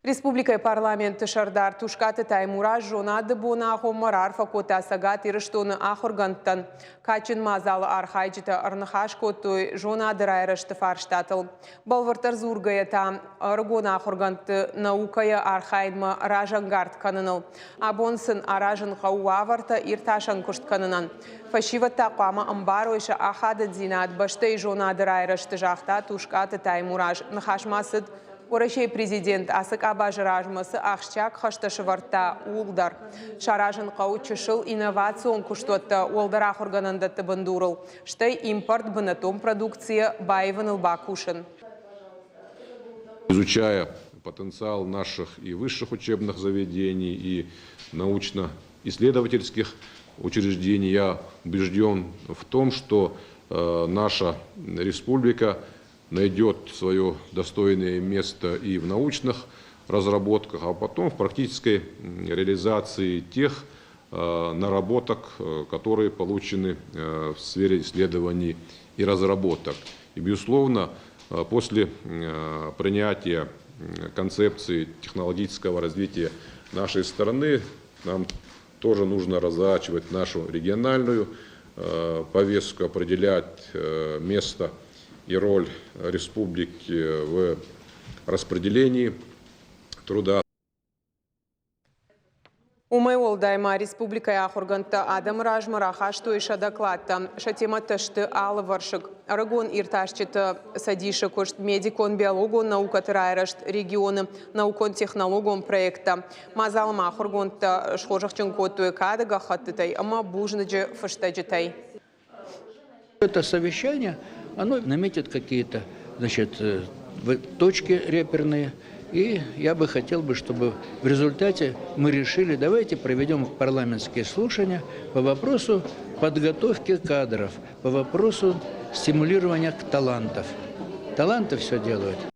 Республикӕйы Парламенты Сӕрдар Тускъаты Таймураз Зонады боны агъоммӕ раарфӕ кодта Цӕгат Ирыстоны ахуыргӕндтӕн. Кадджын мадзалы архайджытӕ ӕрныхас кодтой зонады райрӕзты фарстатыл. Бӕлвырддӕр дзургӕйӕ та, ӕрыгон ахуыргӕндты наукӕйы архайынмӕ разӕнгард кӕныныл. Абон сын аразын хъӕуы уавӕртӕ иртасӕн куыст кӕнынӕн. Фӕсивӕд та хъуамӕ ӕмбарой сӕ ахадындзинад бӕстӕйы зонады райрӕзты, загъта Тускъаты Таймураз. Ныхас ма цыд Уӕрӕсейы президент ацы къабазы размӕ цы ахсджиаг хӕстӕ сӕвӕрдта, ууыл дӕр. Саразын хъӕуы чысыл инновацион куыстуӕттӕ уӕлдӕр ахуыргӕнӕндӕтты бындурыл, стӕй импорт бынӕттон продукцийӕ баивыныл бакусын. Изучая потенциал наших и высших учебных заведений, и научно-исследовательских учреждений, я убежден в том, что наша республика найдет свое достойное место и в научных разработках, а потом в практической реализации тех наработок, которые получены в сфере исследований и разработок. И, безусловно, после принятия концепции технологического развития нашей страны нам тоже нужно разворачивать нашу региональную повестку, определять место и роль республики в распределении труда. Уымӕй уӕлдай ма республикӕйы ахуыргӕндтӕ адӕмы размӕ рахастой сӕ докладтӕ. Сӕ темӕтӕ сты алывӕрсыг. Ӕрыгон иртасджыты цӕдисы куыст, медикон-биологон наукӕты райрӕзт регионы, наукон-технологон проекттӕ. Мадзалы ма ахуыргондтӕ схорзӕхджын кодтой кады гӕххӕттытӕй ӕмӕ бузныджы фыстӕджытӕй. Это совещание, оно наметит какие-то, значит, точки реперные. И я бы хотел бы, чтобы в результате мы решили, давайте проведем парламентские слушания по вопросу подготовки кадров, по вопросу стимулирования талантов. Таланты все делают.